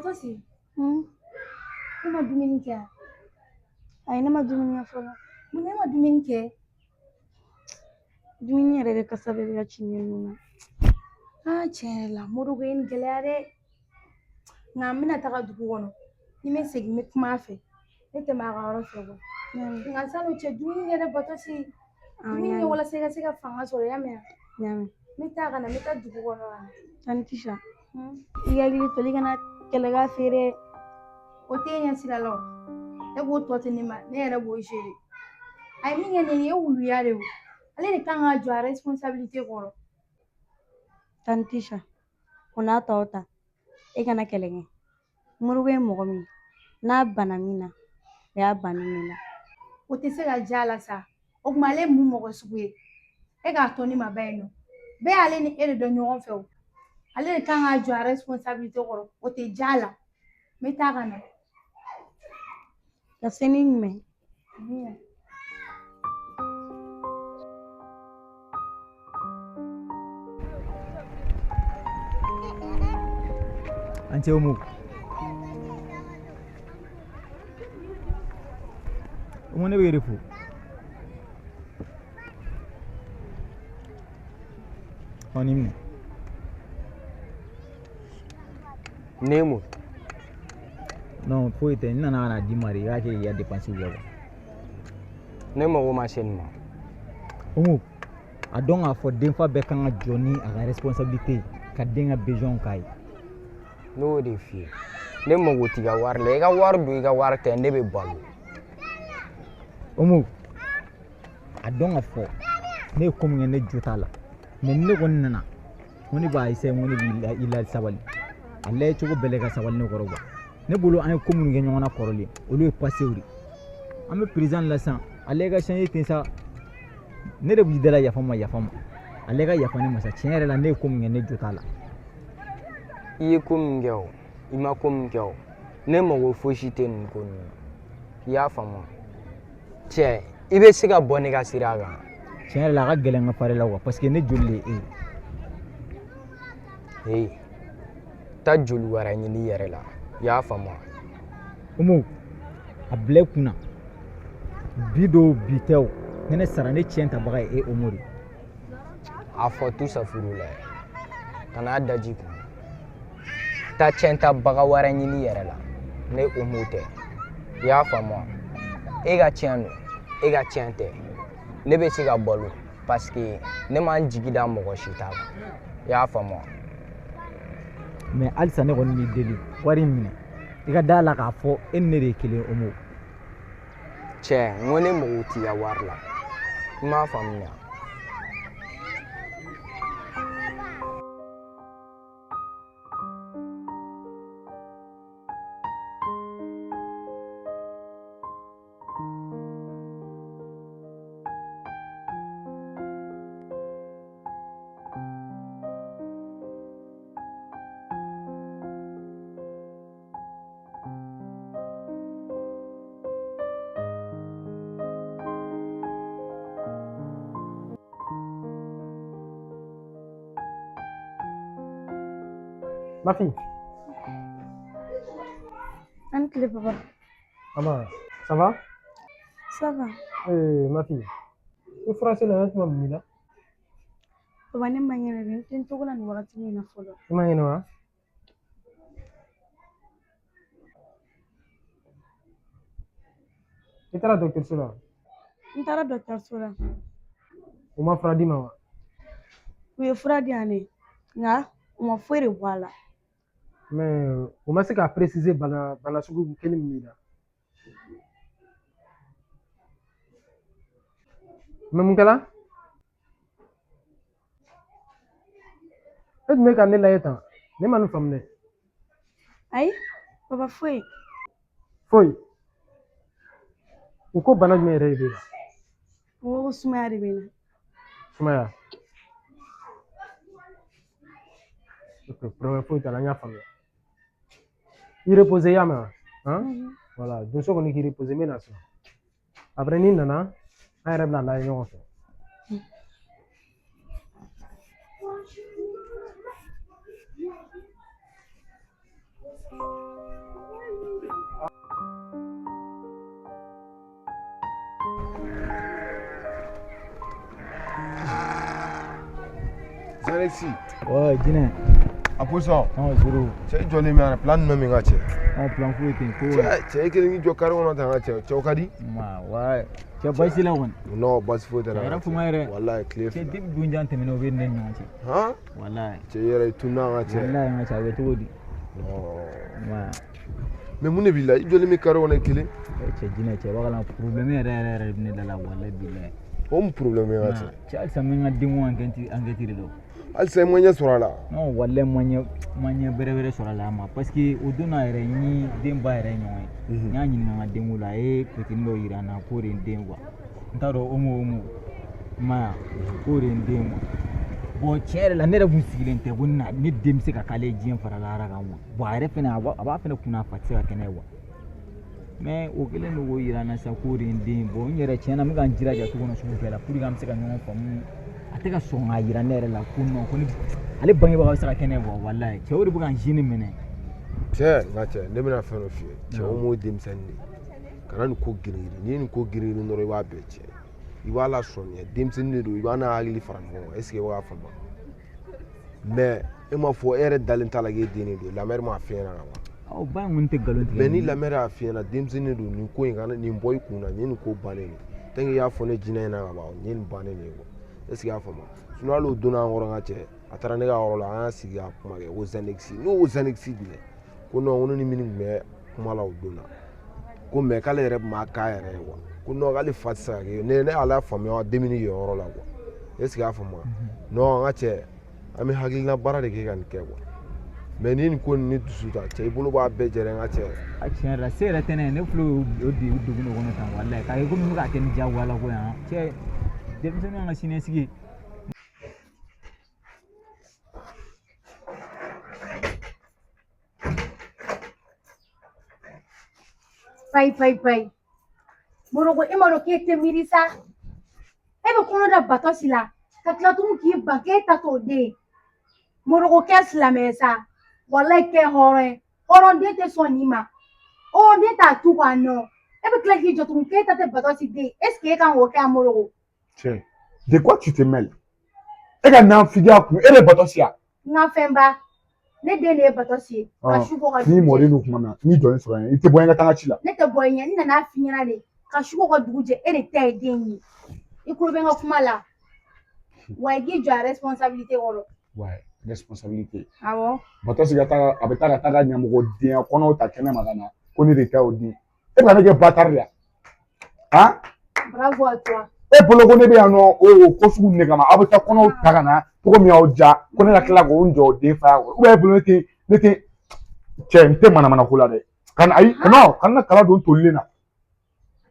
Batɔsi, e ma dumuni kɛ wa? Ayi, ne ma dumuni kɛ fɔlɔ. Mun na e ma dumuni kɛ? Dumuni yɛrɛ de kasa bɛɛ bɛ ka ci ne nun na. Aa, tiɲɛ yɛrɛ la, Modibo ye nin gɛlɛya dɛ. Nka n bɛna taga dugu kɔnɔ. Ni n bɛ segin, n bɛ kuma a fɛ. Ne tɛmɛ a ka yɔrɔ fɛ kuwa. Nka san'o cɛ, dumuni kɛ dɛ, Batɔsi. Dumuni kɛ walasa i ka se ka fanga sɔrɔ, i y'a mɛn wa? N y'a mɛn. N bɛ taa ka na, n bɛ taa dugu kɔnɔ ka na. Tanti Tisha, i hakili to, i kana kɛlɛ k'a fɛ dɛ. O t'e ɲɛ sira la o. E b'o tɔ to ne ma, ne yɛrɛ b'o gérer. A ye min kɛ nin ye wuluya de o. Ale de kan ka jɔ a responsabilité kɔrɔ. Tanti Tisha, o n'a tɔw ta, e kana kɛlɛ kɛ. Modibo ye mɔgɔ min ye, n'a banna min na, o y'a bannen de la. O tɛ se ka diya a la sa. O tuma ale ye mun mɔgɔ sugu ye? E k'a to ne ma ba yen nɔ. Bɛɛ y'ale ni e de dɔn ɲɔgɔn fɛ o. Ale de kan ka jɔ a responsabilité kɔrɔ. O tɛ diya a la. N bɛ taa ka na. Ka se ni ɲuman ye. An cɛ Umu. Umu, ne bɛ yɛrɛ fo. Ɔ, nin minɛ. Ne mun? Non, foyi tɛ, n nana ka na d'i ma de, i k'a kɛ k'i ka dépense kɛ quoi. Ne mago ma se nin ma. Umu, a dɔn k'a fɔ denfa bɛɛ kan ka jɔ ni a ka responsabilité ye ka den ka besoin k'a ye. Ne y'o de f'i ye. Ne mago t'i ka wari la. I ka wari don, i ka wari tɛ, ne bɛ balo. Umu, a dɔn k'a fɔ ne ye ko min kɛ, ne jo t'a la, mais ne kɔni nana ko ne b'a essayer, ko ne b'i la sabali, a lajɛ cogo bɛɛ la i ka sabali ne kɔrɔ quoi. Ne bolo, an ye ko minnu kɛ ɲɔgɔn na kɔrɔlen, olu ye passé de. An bɛ présent la sisan. A lajɛ ka changer ten sa. Ne de b'i dala, yafa ma, yafa ma. A lajɛ ka yafa ne ma sa. Tiɲɛ yɛrɛ la, ne ye ko min kɛ, ne jo t'a la. I ye ko min kɛ o, i ma ko min kɛ o, ne mago fosi tɛ nin ko ninnu na. I y'a faamu? Cɛ, i bɛ se ka bɔ ne ka sira kan. Tiɲɛ yɛrɛ la, a ka gɛlɛn ka fara i la quoi, parce que ne joli de ye e ye. Hey, taa joli wɛrɛ ɲini i yɛrɛ la. I y'a faamu wa? Umu, a bila i kunna, bi don bi tɛ o, ni ne sara, ne tiɲɛ tabaga ye e Umu de. A fɔ tu safuru la, kan'a daji kun. Taa tiɲɛ tabaga wɛrɛ ɲini i yɛrɛ la, ne Umu tɛ. I y'a faamu wa? E ka tiɲɛ don, e ka tiɲɛ tɛ, ne bɛ se ka balo parce que ne m'an jigi da mɔgɔ si ta kan. I y'a faamu wa? Mais halisa ne kɔni b'i deli, wari in minɛ, i ka da la k'a fɔ e ni ne de ye kelen ye, Umu. Cɛ, n ko ne mago t'i ka wari la. I m'a faamuya? Ma fille. An tile, papa. Maman, ça va? Ça va. Ma fille, i furaselen la, tuma min la? Papa, ne ma ɲɛnɛ dɛ, n tɛ n cogo la nin wagati in na fɔlɔ. I ma ɲɛnɛ wa? I taara dɔgɔtɔrɔso la? N taara dɔgɔtɔrɔso la. U ma fura d'i ma wa? U ye fura di yan ne, nka u ma foyi de bɔ a la. Mais u ma se k'a préciser bana sugu kelen min b'i la. Mais mun kɛra? E tun bɛ ka ne lajɛ tan, ne ma nin faamu dɛ. Ayi, papa, foyi. Foyi. U ko bana jumɛn yɛrɛ de b'e la? U ko ko sumaya de bɛ n na. Sumaya. Ok, problème foyi t'a la, n y'a faamuya. I reposer, i y'a mɛn wa? Han? Voilà, donso kɔni k'i reposer, n bɛ na sisan. Après n'i nana, an yɛrɛ bɛna lajɛ ɲɔgɔn fɛ. Zanexi. Ouais, Jinɛ. A poisson. Ɔn zoro. Cɛ i jɔlen bɛ yan plan jumɛn bɛ n ka cɛ? Ɔn plan foyi tɛ yen ko. Cɛ cɛ i kelen k'i jɔ carré kɔnɔ tan ka cɛ cɛw ka di. Ma ouais. Cɛ baasi la kɔni. Non baasi foyi tɛ Cɛ yɛrɛ fuma yɛrɛ. Walayi tile Cɛ fila. depuis don jan tɛmɛnen o bɛ ne ni ɲɔgɔn cɛ. Han? Walayi. Cɛ i yɛrɛ i tununa an ka cɛ. Walayi n ka cɛ a bɛ cogo di? Non. Ma. Mais mun de b'i la i jɔlen bɛ carré kɔnɔ i kelen? Cɛ Jinɛ cɛ b'a kalama problème yɛrɛ yɛrɛ yɛrɛ de bɛ ne da la walayi bilayi. O mun problème ye n ka cɛ? Cɛ halisa n bɛ n ka denko enquête de la. Halisa i ma ɲɛ sɔrɔ a la. Non walayi ma ɲɛ bɛrɛ bɛrɛ sɔrɔ a la ma parce que o don na yɛrɛ n ni den ba yɛrɛ ye ɲɔgɔn ye. N y'a ɲininka n ka denko la a ye petini dɔ yira n na k'o de ye n den quoi. N t'a dɔn Omo Omo i m'a ye k'o de ye n den quoi. Bon tiɲɛ yɛrɛ la ne yɛrɛ kun sigilen tɛ ko ne ne den bɛ se ka k'ale ye diɲɛ fara lahara kan quoi. Bon a yɛrɛ fɛnɛ a b'a fɛnɛ kunna a fa tɛ se ka kɛ ne ye quoi. Mais o kɛlen don k'o yira n na sisan k'o de ye n den ye. Bon n yɛrɛ tiɲɛ na n bɛ ka n jilaja cogo na sugu bɛɛ la pour que an bɛ se ka ɲɔgɔn faamu. A tɛ ka sɔn k'a yira ne yɛrɛ la ko non ko ne ale bangebaga bɛ se ka kɛ ne ye quoi walayi cɛ o de bɛ ka n gêne minɛ. Cɛ n ka cɛ ne bɛna fɛn dɔ f'i ye cɛ o m'o denmisɛnnin de ye kana nin ko girin-girin n'i ye nin ko girin-girin dɔrɔn i b'a bɛɛ tiɲɛ i b'a lasɔmiya denmisɛnnin de don i b'a n'a hakili fara ɲɔgɔn kan est ce que i b'a faamu mais e m'a fɔ e yɛrɛ dalen t'a la k'e den de don la mère m'a f'i ɲɛna ka ban. Awɔ ba in kɔni tɛ nkalon tigɛ. Mais ni la mère y'a f'i ɲɛna denmisɛnnin de don nin ko in kana nin bɔ i kun na nin ye nin ko bannen de ye tant que i y'a fɔ ne jinɛ ɲɛna ka ban nin ye nin bannen de ye quoi est ce que i y'a faamu sinon hali o donna an kɔrɔ n ka cɛ a taara ne ka yɔrɔ la an y'a sigi ka kuma kɛ ko Zanexi n'o ko Zanexi minɛ ko non ko ne ni minnu tun bɛ kuma la o don na ko mais k'ale yɛrɛ tun b'a k'a yɛrɛ ye quoi ko non k'ale fa tɛ se ka kɛ ne ne y'a lafaamuya denmisɛnnin yen yɔrɔ la quoi est ce que i y'a faamu non n ka cɛ an bɛ hakilina baara de kɛ ka nin kɛ quoi mais ni nin ko nin ni dusu ta cɛ i bolo b'a bɛɛ jɛrɛ n ka cɛ. A tiɲɛ yɛrɛ la se yɛrɛ tɛ ne ye ne filɛ o de degun de kɔnɔ tan walayi k'a kɛ komi n bɛ k'a kɛ ni diyagoya la ko yan cɛ denmisɛnninw y'an ka siniɲɛsigi ye. Payi payi payi. Moroko e m'a dɔn k'e tɛ miiri sa. E bɛ kɔnɔ da Batɔsi la ka tila tugun k'i ban k'e ta t'o den ye. Moroko kɛ silamɛ ye sa. Walayi kɛ hɔrɔn ye. Hɔrɔnden tɛ sɔn nin ma. Hɔrɔnden t'a tu k'a nɔ. E bɛ tila k'i jɔ tugun k'e ta tɛ Batɔsi den ye. Est ce que e kan k'o kɛ a Moroko? Cɛ, de quoi tu te mêles? E ka nafigiya kun, e de ye Batɔsi ya? N ka fɛnba. Ne den de ye Batɔsi ye. Ka su ko ka N'i dugu jɛ. mɔden don kuma min na, n'i jɔlen sɔrɔ yen, i tɛ bɔ n ka taa n ka ci la. Ne tɛ bɔ i ɲɛ. N nana f'i ɲɛna de. Ka su ko ka dugu jɛ e de ta ye den ye. I tulo bɛ n ka kuma la. Wa i k'i jɔ a responsabilité kɔrɔ. Ouais, responsabilité. Awɔ. Batɔsi ka taa, a bɛ taa ka taa ka ɲɛmɔgɔdenya kɔnɔw ta kɛnɛ ma ka na, ko ne de ta y'o den. E bɛ ka ne kɛ bâtard de ya? Han? Bravo à toi. E bolo ko ne bɛ yan nɔ o ko sugu ninnu de kama, aw bɛ taa kɔnɔw ta ka na cogo min y'aw ja, ko ne ka tila k'o n jɔ o den fa kɔrɔ. Ou bien e bolo ne tɛ cɛ n tɛ manamana ko la dɛ. Kana ayi, non, kana na kala don tolilen na.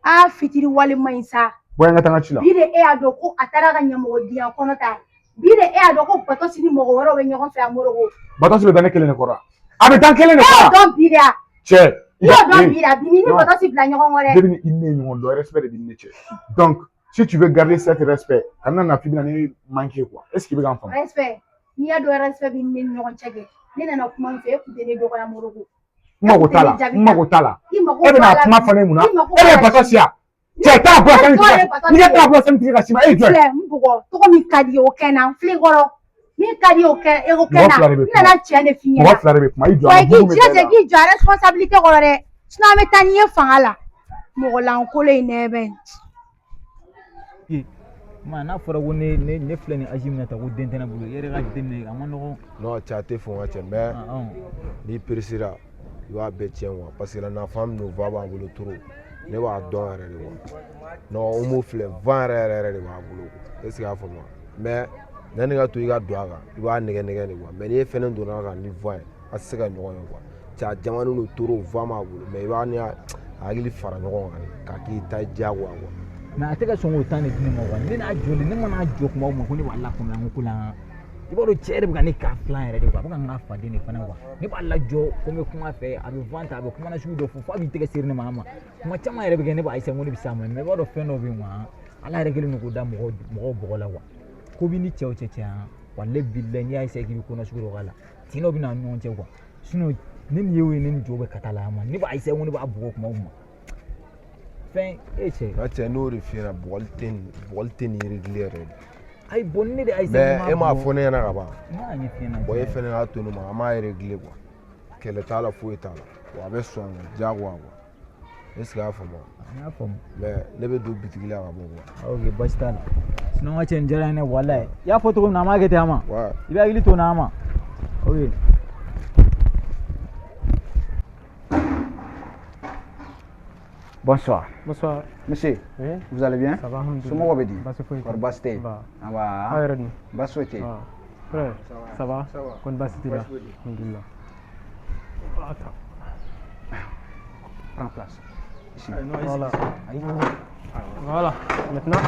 Aa fitiri wale man ɲi sa. Bɔ n ka taa n ka ci la. Bi de e y'a dɔn ko a taara ka ɲɛmɔgɔdenya kɔnɔ ta. Bi de e y'a dɔn ko Batɔsi ni mɔgɔ wɛrɛw bɛ ɲɔgɔn fɛ a Moroko. Batɔsi bɛ taa ne kelen de kɔrɔ wa? A bɛ taa n kelen de E kɔrɔ y'o wa? dɔn bi de a? Cɛ. I y'o dɔn bi de a? Bi ni Non. Batɔsi bila ɲɔgɔn kɔ dɛ. Depuis ni i ni ne ye ɲɔgɔn dɔn, respect de b'i ni ne cɛ. Donc, si tu veux garder cet respect, kana na f'i bɛna ne manquer quoi. Est-ce que i bɛ k'an faamu? Respect. N'i y'a dɔn respect b'i ni ne ni ɲɔgɔn cɛ kɛ. Ne nana kuma min fɛ e kun tɛ ne dɔgɔya Moroko. N mago t'a la, n mago t'a la. I mago E bɛna b'a la kuma bi. fɔ ne mun na? I mago E b'a bɛ la Batɔsi bi. ya? Cɛ t'a bɔ sani Ne tɔgɔ tigɛ. ye Batɔsi N'i ka ye. taa bɔ sani tigɛ ka s'i ma, e ye jɔn ye? Filɛ n bugɔ tɔgɔ min ka di ye o kɛ n na n filɛ i kɔrɔ. Min ka di ye o kɛ e o kɛ n Mɔgɔ na. fila de bɛ N kuma. nana tiɲɛ de f'i Mɔgɔ ɲɛna. fila de bɛ kuma. I jɔ Wa an i ka k'i bugu bɛ da jilaja i la. k'i jɔ a responsabilité kɔrɔ dɛ. Sinon an bɛ taa n'i ye fanga la. Mɔgɔ lankolon in nɛ bɛ. Ma n'a fɔra ko ne filɛ nin âge min na tan ko den tɛ ne bolo i yɛrɛ ka jateminɛ a ma nɔgɔn. Non cɛ a tɛ fɔ n ka cɛ mais n'i peresera i b'a bɛɛ tiɲɛ quoi parce que la nafa min don va b'a bolo trop ne b'a dɔn yɛrɛ de quoi non o m'o filɛ vent yɛrɛ yɛrɛ yɛrɛ de b'a bolo quoi est ce que i y'a faamu mais yanni ka to i ka don a kan i b'a nɛgɛ nɛgɛ de quoi mais n'i fɛnɛ donna a kan ni vent ye a tɛ se ka ɲɔgɔn ye quoi cɛ a jamanen don trop vent b'a bolo mais i b'a ni a hakili fara ɲɔgɔn kan de k'a k'i ta diyagoya quoi. Mais a tɛ ka sɔn k'o temps de di ne ma quoi ne n'a jɔlen ne mana jɔ kuma o kuma ko ne b'a lafaamuya n ko ko la i b'a dɔn cɛ yɛrɛ bɛ ka ne k'a filan yɛrɛ de quoi a bɛ ka n ka faden de fana quoi ne b'a lajɔ ko n bɛ kuma a fɛ a bɛ vent ta a bɛ kuma nasugu dɔ fɔ f'a b'i tɛgɛ seri ne ma a ma kuma caman yɛrɛ bɛ kɛ ne b'a essayer ko ne bɛ s'a ma mais i b'a dɔn fɛn dɔ bɛ yen quoi ala yɛrɛ kɛlen don k'o da mɔgɔw mɔgɔw bɔgɔ la quoi ko b'i ni cɛw cɛ cɛ walayi bilayi n'i y'a essayer k'i bɛ ko nasugu dɔ k'a la tin dɔ bɛ na ni ɲɔgɔn cɛ quoi sinon ne ni ye o ye ne ni jo bɛ ka taa la a ma ne b'a essayer ko ne b'a bugɔ kuma o kuma fɛn e cɛ. N ka cɛ n'o de f'i ɲɛna bugɔli tɛ nin bugɔli tɛ nin régler yɛrɛ de. Ayi, bon, ne de y'a Mais e m'a fɔ ne ɲɛna ka ban. N y'a ɲɛf'i ɲɛna. Bon, e fɛnɛ y'a to ne ma, an b'a régler quoi. Kɛlɛ t'a la, foyi t'a la. Wa a bɛ sɔn quoi, diyagoya quoi. Est ce que y'a faamu? N y'a faamu. Mais ne bɛ don bitigi la ka bɔ quoi. Ok, baasi t'a la. Sinon n ka cɛ, nin diyara n ye walayi. I y'a fɔ cogo min na, an b'a kɛ ten, a ma. Ouais. I bɛ hakili to n na, a ma. Ok. Bonsoir. Bonsoir. Monsieur, Oui. vous allez bien? Ça va, alhamdoulilah. Somɔgɔw bɛ di? Baasi foyi tɛ. Kɔri baasi tɛ yen? Ba. Nba. Aw yɛrɛ dun? Baasi foyi tɛ yen. Ah. Frère, ça va? Ça va. Kɔni baasi t'i la? Baasi foyi tɛ yen. Alhamdoulilah. Attends. Prends place. Ici. Voilà. Aïe. Voilà. Maintenant,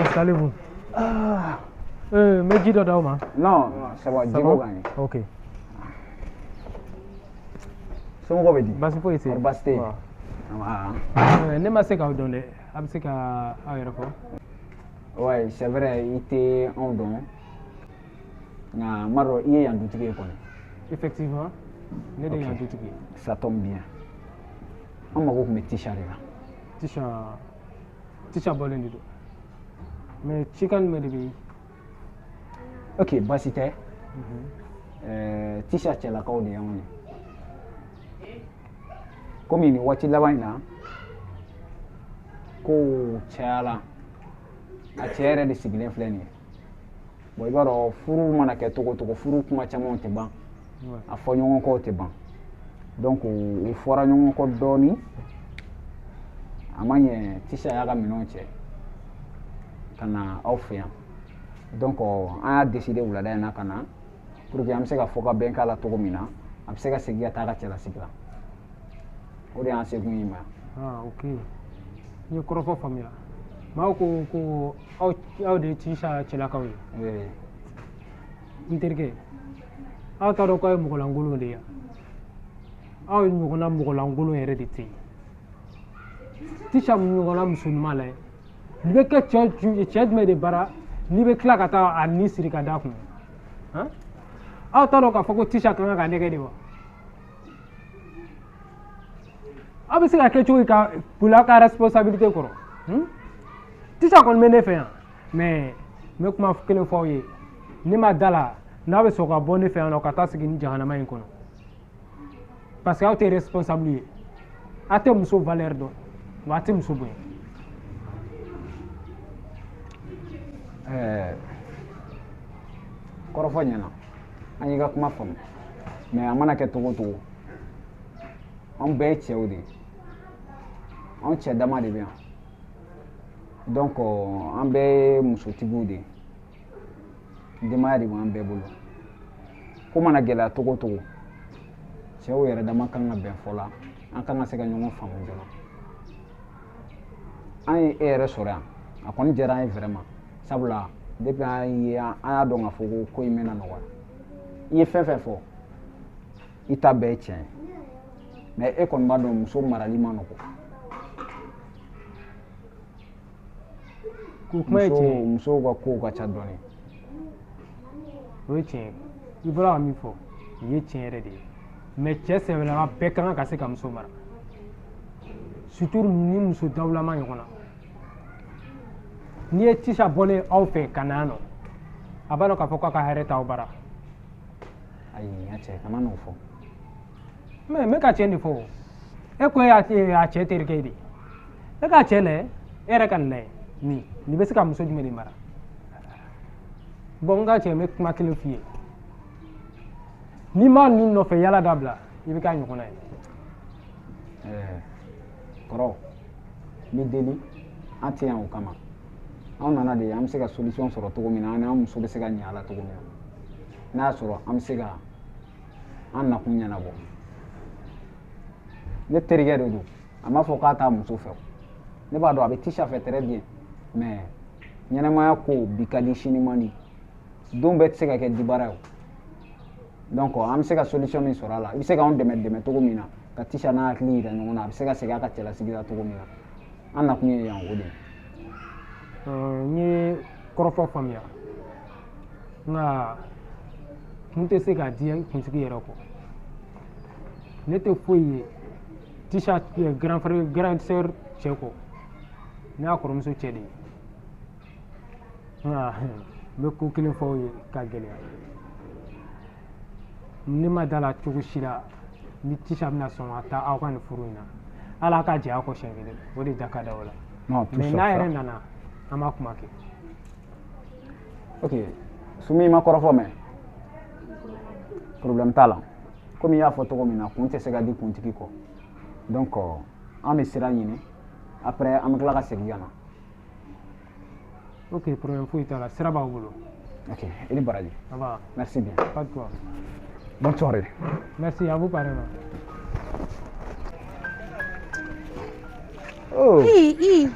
installez-vous. Ah. N bɛ ji dɔ d'aw ma. Non, ça va, Ça Djibo va? gagne. Ok. Somɔgɔw bɛ di? Baasi foyi tɛ yen. Kɔri baasi tɛ yen? Wa. Nba. Ne ma se k'aw dɔn dɛ. A bɛ se ka aw yɛrɛ fɔ? Ouais, c'est vrai, i tɛ anw dɔn. Nka n b'a dɔn i ye yan dutigi ye kɔni. Effectivement, ne de ye Ok. yan dutigi ye. Ça tombe bien. An mago tun bɛ Tisha de la. Tisha, Tisha bɔlen de don. Mais cikan jumɛn de bɛ yen? Ok, baasi tɛ. Tisha cɛlakaw de y'anw ye. Komi nin waati laban in na, kow cayala, a cɛ yɛrɛ de sigilen filɛ nin ye. Bon, i b'a dɔn furu mana kɛ cogo o cogo, furu kuma camanw tɛ ban, a fɔ ɲɔgɔn kɔw tɛ ban. Donc u fɔra ɲɔgɔn kɔ dɔɔni, a ma ɲɛ, Tisha y'a ka minɛnw cɛ ka na aw fɛ yan. Donc an y'a décider wulada in na ka na pour que an bɛ se ka fɔ ka bɛn k'a la cogo min na, a bɛ se ka segin ka taa a ka cɛlasigi la. O de y'an sekun y'i ma. Ah, ok. N ye kɔrɔfɔ faamuya. Maaw ko ko aw de ye Tisha cɛlakaw ye. Oui. N terikɛ, aw t'a dɔn k'aw ye mɔgɔlankolon de ye. Aw ɲɔgɔnna mɔgɔlankolon yɛrɛ de tɛ yen. Tisha ɲɔgɔnna muso ɲuman lajɛ. Nin bɛ kɛ cɛ jumɛn de bara n'i bɛ tila ka taa a ni siri ka d'a kun? Han? Aw t'a dɔn k'a fɔ ko Tisha ka kan ka nɛgɛ de wa? Aw bɛ se ka kɛ cogo di ka boli aw ka responsabilité kɔrɔ? Tisha kɔni bɛ ne fɛ yan, mais n bɛ kuma kelen fɔ aw ye. Ne ma da la n'a bɛ sɔn ka bɔ ne fɛ yan nɔ ka taa sigi ni jahanama in kɔnɔ. Parce que aw tɛ responsable ye. Aw tɛ muso valeur dɔn, wa aw tɛ muso bonya. Kɔrɔfɔ ɲɛna, an y'i ka kuma faamu, mais a mana kɛ cogo o cogo, anw bɛɛ ye cɛw de ye, anw cɛ dama de bɛ yan. Donc an bɛɛ ye musotigiw de ye, denbaya de b'an bɛɛ bolo. Ko mana gɛlɛya cogo o cogo, cɛw yɛrɛ dama kan ka bɛn fɔ la, an kan ka se ka ɲɔgɔn faamu joona. An ye e yɛrɛ sɔrɔ yan, a kɔni diyara an ye vraiment, sabula depuis an ye an y'a dɔn k'a fɔ ko ko in bɛna nɔgɔya. I ye fɛn fɛn fɔ, i ta bɛɛ ye tiɲɛ ye, mais e kɔni b'a dɔn muso marali ma nɔgɔn. K'o kuma ye tiɲɛ ye. Musow ka kow ka ca dɔɔni. O ye tiɲɛ ye. I bɔra ka min fɔ, o ye tiɲɛ yɛrɛ de ye. Mais cɛ sɛbɛlama bɛɛ ka kan ka se ka muso mara, surtout ni muso dawulama ɲɔgɔn na. N'i ye Tisha bɔlen aw fɛ ka na yan nɔ, a b'a dɔn k'a fɔ k'a ka hɛrɛ t'aw bara. Ayi, n ka cɛ, kana n'o fɔ. Mais n bɛ ka tiɲɛ de fɔ o. E ko e y'a cɛ terikɛ de ye. E k'a cɛ lajɛ, e yɛrɛ ka nin lajɛ. Nin bɛ se ka muso jumɛn de mara? Bon, n ka cɛ, n bɛ kuma kelen f'i ye. N'i ma ninnu nɔfɛ yala dabila, i bɛ k'a ɲɔgɔnna ye. Kɔrɔ, n b'i deli, an tɛ yan o kama. Anw nana de an bɛ se ka solution sɔrɔ cogo min na, an n'an muso bɛ se ka ɲɛ a la cogo min na. N'a y'a sɔrɔ an bɛ se ka an nakun ɲɛnabɔ. Ne terikɛ de don, a m'a fɔ k'a t'a muso fɛ. Ne b'a dɔn a bɛ Tisha fɛ très bien, mais ɲɛnamaya ko bi ka di sini man di, don bɛɛ tɛ se ka kɛ dibara ye o. Donc an bɛ se ka solution min sɔrɔ a la, i bɛ se k'anw dɛmɛ cogo min na ka Tisha n'a hakili yira ɲɔgɔn na, a bɛ se ka segin a ka cɛlasigi la cogo min na. An nakun ye yan o de ye. N ye kɔrɔfɔ faamuya, nka kun tɛ se ka di kuntigi yɛrɛ kɔ. Ne tɛ foyi ye Tisha grand frère, grande sœur cɛ kɔ. Ne y'a kɔrɔmuso cɛ de ye. Nka n bɛ ko kelen fɔ aw ye ka gɛlɛya. Ne ma da la cogo si la ni Tisa bɛna sɔn ka taa aw ka nin furu in na. Hali a ka jɛ a kɔ siɲɛ kelen, o de da ka di aw la. Non, tout Mais sauf n'a ça. yɛrɛ nana, an b'a kuma kɛ. Ok, Sumi, i ma kɔrɔfɔ mɛn. Problème t'a la. Komi i y'a fɔ cogo min na, kun tɛ se ka di kuntigi kɔ. Donc an bɛ sira ɲini. Après an bɛ tila ka segin ka na. Ok, problème foyi t'a la, sira b'aw bolo. Ok, i ni baraji. Ça va. Merci bien. Pas de quoi. Bonne soirée. Merci à vous pareillement. Oh, I i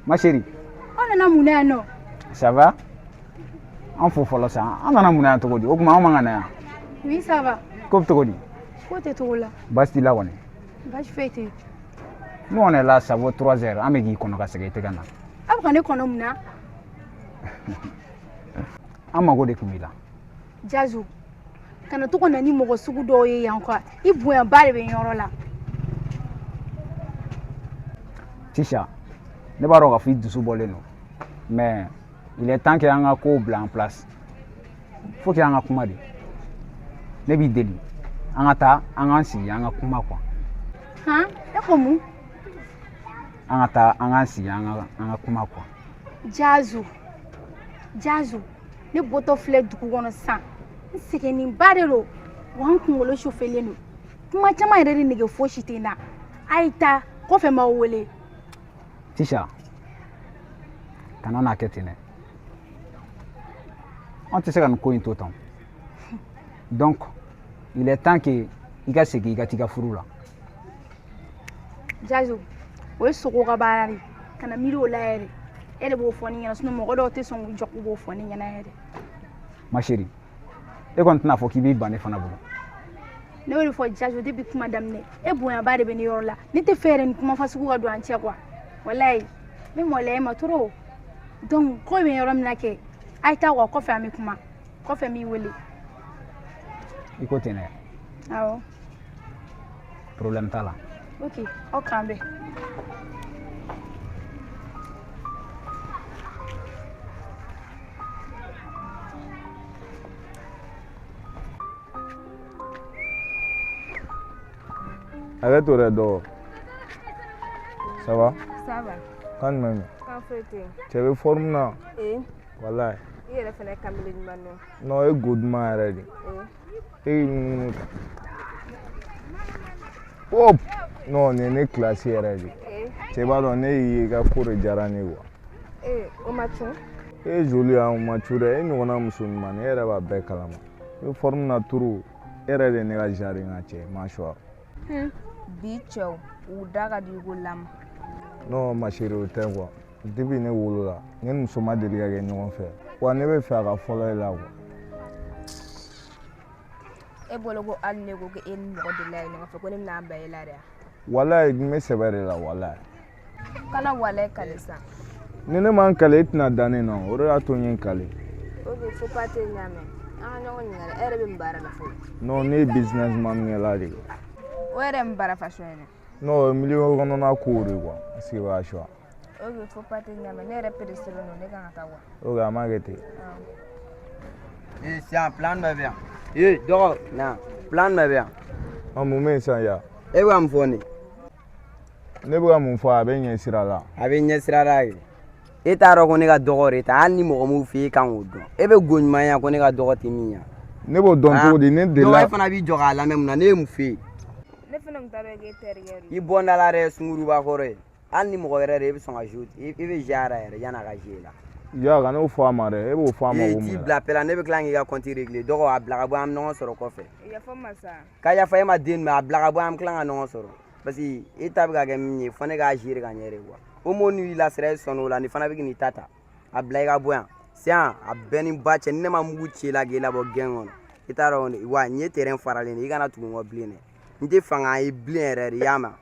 ma chérie, aw nana mun na yan nɔ? Ça va? An fo fɔlɔ sa. An nana mun na yan cogo di? O tuma anw man ka na yan. Oui, ça va. Ko bɛ cogo di? Ko tɛ cogo la. Baasi t'i la kɔni? Baasi foyi tɛ yen. Nous on est là, ça vaut 3 heures. An bɛ k'i kɔnɔ ka segin i tɛ ka na. Aw bɛ ka ne kɔnɔ mun na? An mago de tun b'i la. Jazo, kana to ka na ni mɔgɔ sugu dɔw ye yan quoi. I bonyaba de bɛ n yɔrɔ la. Tisha, ne b'a dɔn k'a fɔ i dusu bɔlen don. Mais il est temps que an ka kow bila en place. Faut que an ka kuma de. Ne b'i deli. An ka taa, an k'an sigi, an ka kuma quoi. Han, e ko mun? An ka taa, an k'an sigi, an ka kuma quoi. Jazo, Jazo, ne bɔtɔ filɛ dugu kɔnɔ sisan. N sɛgɛnnenba de don. Wa n kunkolo sofelen don. Kuma caman yɛrɛ de nege fosi tɛ n na. A ye taa, kɔfɛ n b'aw wele. Tisha, kana n'a kɛ ten dɛ. An tɛ se ka nin ko in to tan. Donc, il est temps que i ka segin i ka t'i ka furu la. Jazo, o ye sogo ka baara de ye. Kana miiri o la yɛrɛ. E de b'o fɔ ne ɲɛna, sinon mɔgɔ dɔw tɛ sɔn k'u jɔ k'u b'o fɔ ne ɲɛna yɛrɛ. Ma chérie, e kɔni tɛna fɔ k'i b'i ban ne fana bolo. Ne y'o de fɔ Jazo depuis kuma daminɛ. E bonyaba de bɛ ne yɔrɔ la. Ne tɛ fɛ yɛrɛ nin kuma fasugu ka don an cɛ quoi. Walayi, n bɛ maloya e ma trop. Donc ko bɛ yɔrɔ min na kɛ, a ye taa quoi, kɔfɛ an bɛ kuma. Kɔfɛ n b'i wele. I ko ten dɛ. Awɔ. Problème t'a la. Ok, aw k'an bɛn. Hakɛ to dɛ dɔgɔ. Ça va? Ça va. Kan jumɛn don? Kan foyi tɛ yen. Cɛ bɛ forme na. Ee. Walayi. I yɛrɛ fɛnɛ kamalen ɲuman don. Non, e go duman yɛrɛ de. Ee. E y'i munumunu tan. Hop! Non, nin ye ne classe yɛrɛ de. Ee. Cɛ b'a dɔn ne y'i ye i ka ko de diyara ne ye quoi. Ee, o ma cun. E ye joli ye o ma cu dɛ. E ɲɔgɔnna muso ɲuman e yɛrɛ b'a bɛɛ kalama. I bɛ forme na trop. E yɛrɛ de ye ne ka genre ye n ka cɛ ma choix. Bi cɛw, u da ka di i ko lama. Non, ma chérie, o tɛ quoi. Depuis ne wolola, ne ni muso ma deli ka kɛ ɲɔgɔn fɛ. Wa ne bɛ fɛ a ka fɔlɔ e la quoi. E bolo ko hali ne ko ko e ni mɔgɔ delila ye ɲɔgɔn fɛ ko ne bɛna ban e la de wa? Walayi, n bɛ sɛbɛ de la walayi. Kana walayi kale sa. Ni ne ma n kale e tɛna da ne na o de y'a to n ye n kale. Ok, faut pas tɛ ɲa mɛn. An ka ɲɔgɔn ɲininka dɛ, e yɛrɛ bɛ mun baara la fɔlɔ? Non, ne ye businessman kɛla de ye. O yɛrɛ ye mun baara façon ye dɛ? Non, o ye milieu kɔnɔna kow de quoi. Est-ce que i b'a choix? Ok, faut pas tɛ ɲa mɛn. Ne yɛrɛ pressé don, ne kan ka taa quoi. Ok, a ma kɛ ten. Ee, sisan plan dɔ bɛ yan. Ee, dɔgɔ, na plan dɔ bɛ yan. Ɔ, mun bɛ yen sisan ya? E bɛ ka mun fɔ nin? Ne bɛ ka mun fɔ a bɛ ɲɛ sira la. A bɛ ɲɛ sira la kɛ. E t'a dɔn ko ne ka dɔgɔ de ta hali ni mɔgɔ m'o f'i ye kan k'o dɔn. E bɛ go ɲuman ya ko ne ka dɔgɔ tɛ min ya. Ne b'o dɔn cogo di? Ne delila. Dɔgɔ, e fana b'i jɔ k'a lamɛn mun na? Ne ye mun f'e ye? Ne fana tun t'a dɔn k'e terikɛ don. I bɔ n da la dɛ, sunguruba kɔrɔ ye. Hali ni mɔgɔ wɛrɛ de e bɛ sɔn ka jouer, i bɛ jouer a la yɛrɛ yan'a ka jouer la. Ya, ka n'o fɔ a ma dɛ. E b'o fɔ a ma Ee, ko t'i mun na? bila pɛla, ne bɛ tila k'i ka compte régler. Dɔgɔ, a bila ka bɔ an bɛ ɲɔgɔn sɔrɔ kɔfɛ. Yafa n ma sa. Ka yafa e ma den min, a bila ka bɔ an bɛ tila ka ɲɔgɔn sɔrɔ. Parce que e ta bɛ ka kɛ min ye, fo ne k'a gérer ka ɲɛ de quoi. O m'o n'i lasira e sɔnn'o la, nin fana bɛ k'i ta ta. A bila i ka bɔ yan. Sisan a bɛɛ ni ba cɛ, ni ne ma mugu ci e la k'e labɔ gɛn kɔnɔ. I t'a dɔn wa nin ye terrain faralen de ye, i kana tugu n kɔ bilen dɛ. N tɛ fanga ye bilen yɛrɛ de, i y'a mɛn?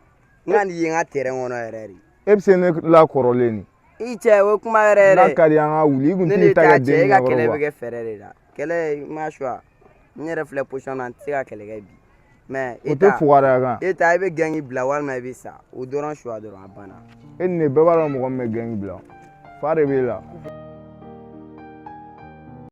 N ka n'i ye n ka terrain kɔnɔ yɛrɛ de. E bɛ se ne la kɔrɔlen nin. I cɛ, o ye kuma wɛrɛ yɛrɛ. N'a ka di an ka wuli, i kun Ne t'i de ta t'a kɛ cɛ, den e ka ɲɛkɔrɔ kɛlɛ bɛ quoi. kɛ fɛɛrɛ de la. Kɛlɛ, ma choix. N yɛrɛ filɛ position na, n tɛ se ka kɛlɛ kɛ bi. Mais O e tɛ ta, fugariya kan. e ta, i bɛ gɛngi bila walima i bɛ sa. O dɔrɔn choix dɔrɔn, a banna. E ni ne bɛɛ b'a dɔn mɔgɔ min bɛ gɛngi bila. Fa de b'e la.